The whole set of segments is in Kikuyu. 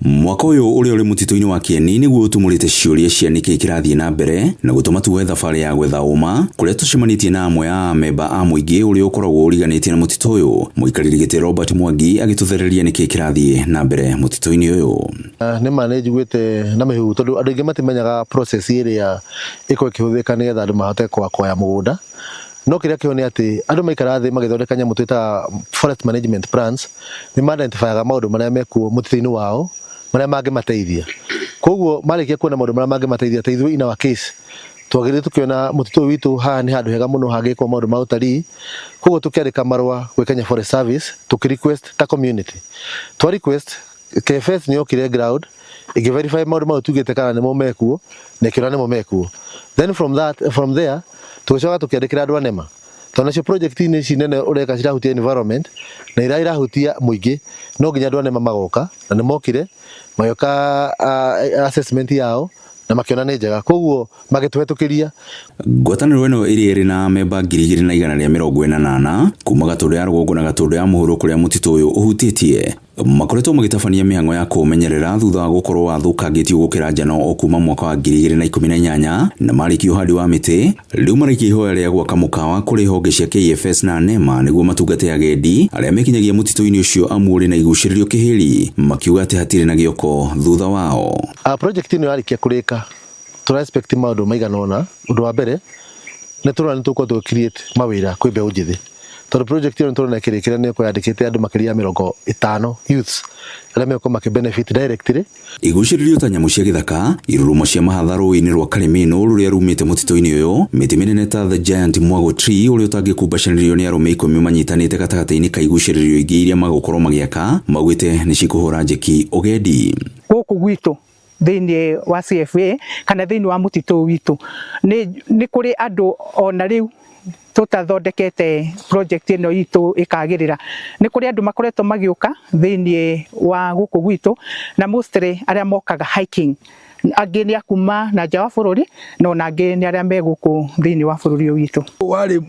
Mwaka ũyũ ũrĩa ũrĩ mũtitũ-inĩ wa Kieni nĩguo ũtumũrĩte ciũria cia nĩkĩĩ kĩrathiĩ na mbere na gũtũma tuoe thabarĩ ya gwetha ũma kũrĩa tũcemanĩtie na amwe a amemba a mũingĩ ũrĩa ũkoragwo ũriganĩtie na mũtitũ ũyũ. Mũikarĩri gĩtĩ Robert Mwangi agĩtũthereria nĩkĩĩ kĩrathiĩ na mbere mũtitũ-inĩ ũyũ. Nĩ ma nĩ njiguĩte na mĩhuhu tondũ andũ aingĩ matimenyaga process ĩrĩa ĩkoragwo ĩkĩhũthĩka nĩgetha andũ mahote kwaya mũgũnda. No kĩrĩa kĩho nĩ atĩ andũ maikara thĩ magĩthondeka nyamũ twĩtaga forest management plans, nĩ ma identifyaga maũndũ marĩa mekuo mũtitũ-inĩ wao marĩa mangĩmateithia. Koguo marĩkia kuona maũndũ marĩa mangĩmateithia ta ithuĩ in our case twagĩrĩire tũkĩona mũtitũ ũyũ witũ haha nĩ handũ hega mũno hangĩkwo maũndũ ma ũtarii, koguo tũkĩandĩka marũa gwĩ Kenya Forest Service tũkĩ request ta community. Twa request KFS nĩ yokire ground ĩkĩ verify maũndũ mau tugĩte kana nĩmo mekuo na ĩkĩona nĩmo mekuo. Then from that, from there tũgĩcoka tũkĩandĩkĩra andũ a NEMA tondũ nacio project-inĩ ici nene ũreka cirahutia environment na iria irahutia mũingĩ no nginya andũ a NEMA magoka na nĩ mokire magĩũka assessment yao na makĩona nĩ njega koguo magĩtũhetũkĩria. Ngwatanĩro ĩno ĩrĩa ĩrĩ na amemba 2148 kuma Gatũndũ ya rũgongo na Gatũndũ ya mũhuro kũrĩa mũtitũ ũyũ ũhutĩtie makoretwo magĩtabania mĩhang'o ya kũũmenyerera thutha wa gũkorwo wathũkangĩtio gũkĩra njano o kuma mwaka wa 2018 na marĩkia ũhandi wa mĩtĩ rĩu maraikia ihoya rĩa gwaka mũkawa kũrĩ honge cia KFS na NEMA nĩguo matungate agendi arĩa mekinyagia mũtitũ-inĩ ũcio amu ũrĩ na igucĩrĩrio kĩhĩri makiuga atĩ hatirĩ na gĩoko thutha wao. Project ĩno yarĩkia kũrĩka tũra expect maũndũ maigana ũna. Ũndũ wa mbere nĩ tũrona nĩ tũgũkorwo tũgĩ create mawĩra kwĩ mbeũ njĩthĩ tondũ project ĩno tũrona ĩkĩrĩkĩra nĩ ĩkorwo yandĩkĩte andũ makĩria ya 50 youths arĩa megũkorwo makĩ benefit directly. Igucĩrĩrio ta nyamũ cia gĩthaka, irurumo cia mahatha rũĩ-inĩ rwa Karĩmĩnũ rũrĩa rumĩte mũtitũ-inĩ ũyũ, mĩtĩ mĩnene ta The Giant Mwago Tree ũrĩa ũtangĩkumbacanĩrio nĩ arũme 10 manyitanĩte gatagatĩ-inĩ ka igucĩrĩrio ingĩ iria magũkorwo magĩaka, maugĩte nĩ cikũhũra njeki ũgendi. Gũkũ gwitũ thĩinĩ wa CFA kana thĩinĩ wa mũtitũ witũ nĩ kũrĩ andũ ona rĩu tũtathondekete project ĩno itũ ĩkagĩrĩra. Nĩ kũrĩ andũ makoretwo magĩũka thĩinĩ wa gũkũ gwitũ na mostly arĩa mokaga hiking, angĩ nĩ akuma na nja wa bũrũri na ona angĩ nĩ arĩa me gũkũ thĩinĩ wa bũrũri ũyũ witũ. Warĩ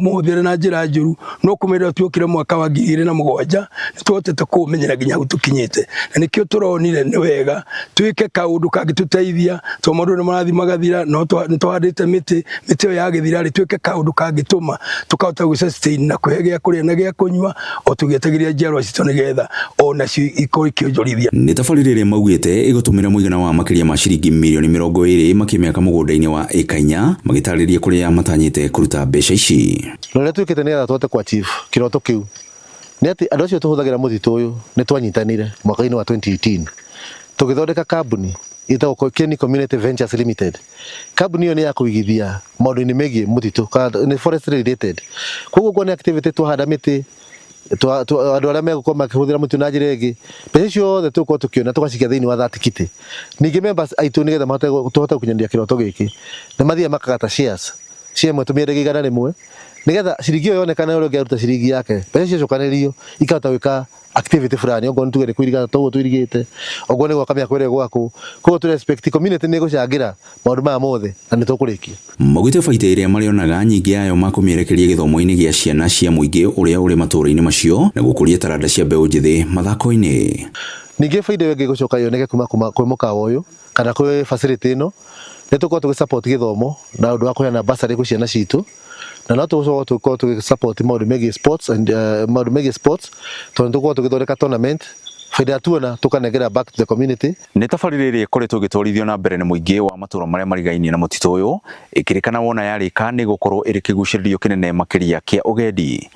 mũhũthĩre na njĩra njũru no kũmĩrĩra tuokire mwaka wa 2007 nĩ tuhotete kũũmenyera nginya hau tũkinyĩte na nĩkĩo tũronire nĩ wega twĩke kaũndũ kangĩtũteithia tondũ maũndũ nĩ marathiĩ magathira no nĩ tũhandĩte mĩtĩ mĩtĩ ĩyo yagĩthira rĩ twĩke kaũndũ kangĩtũma tũkahota gwĩ sustain na kũhe gĩa kũrĩa na gĩa kũnyua o tũgĩetagĩrĩra njiarwa citũ nĩgetha onacio ikorwo ikĩonjorithia. Nĩ tabarĩra ĩrĩa maugĩte ĩgũtũmĩra mũigana wa makĩria ma ciringi mirioni 20 makĩmĩaka mũgũnda-inĩ wa ĩka 4 magĩtarĩria kũrĩa matanyĩte kũruta mbeca ici. Na ũrĩa twĩkĩte nĩgetha tũhote kũ achieve kĩroto kĩu nĩ atĩ andũ acio tũhũthagĩra mũtitũ ũyũ nĩ twanyitanire mwaka-inĩ wa 2018 tũgĩthondeka kambuni ĩtagwo Kieni Community Ventures Limited. Kambuni ĩyo nĩ ya kũigithia maũndũ-inĩ megiĩ mũtitũ kana nĩ forest related. Koguo kwa nĩ activity twahanda mĩtĩ andũ arĩa megũkorwo makĩhũthĩra mũtitũ na njĩra ĩngĩ mbeca ciothe tũgũkorwo tũkĩona tũgacikia thĩinĩ wa that kitty. Ningĩ members aitũ nĩgetha mahote tũhote gũkinyanĩria kĩroto gĩkĩ nĩ mathiaga makagata shares share ĩmwe tũmĩendagia 100 nĩgetha ciringi ĩyo yonekane ũrĩa ũngĩ aruta ciringi yake mbeca ciacokanĩrĩrio ikahota gwĩka activity fulani okorwo nĩ tuge nĩ kũiriga toguo tũirigĩte okorwo nĩ gwaka mĩako ĩrĩa ĩgwakwo. Koguo tũre expect community nĩ ĩgũcangĩra maũndũ maya mothe na nĩ tũkũrĩkia. Maugĩte baita ĩrĩa marĩonaga nyingĩ yayo makũmĩerekeria gĩthomo-inĩ gĩa ciana cia mũingĩ ũrĩa ũrĩ matũũra-inĩ macio na gũkũria taranda cia mbeũ njĩthĩ mathako-inĩ. Ningĩ baita ĩyo ĩngĩ ĩgũcoka yoneke kuma kwĩ mũkawa ũyũ kana kwĩ facility ĩno nĩ tũkorwo tũgĩ support gĩthomo na ũndũ wa kũheana bursary kwĩ ciana citũ na no tũgũcoka tũkorwo tũgĩ support maũndũ megiĩ sports and maũndũ megiĩ sports tondũ nĩ tũgũkorwo tũgĩthondeka tournament baida tuona tũkanengera back to the community. Nĩ tabarĩra ĩrĩa ĩkoretwo ĩgĩtwarithio na mbere nĩ mũingĩ wa matũũra marĩa marigainie na mũtitũ ũyũ ĩkĩrĩkana wona yarĩka nĩ gũkorwo ĩrĩ kĩgucĩrĩrio kĩnene makĩria kĩa ũgendi.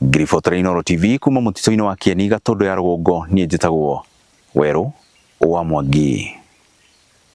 Ngiribotera Inooro TV kuma mũtitũ-inĩ wa Kieni Gatũndũ ya rũgongo, niĩ njĩtagwo Werũ wa Mwangi.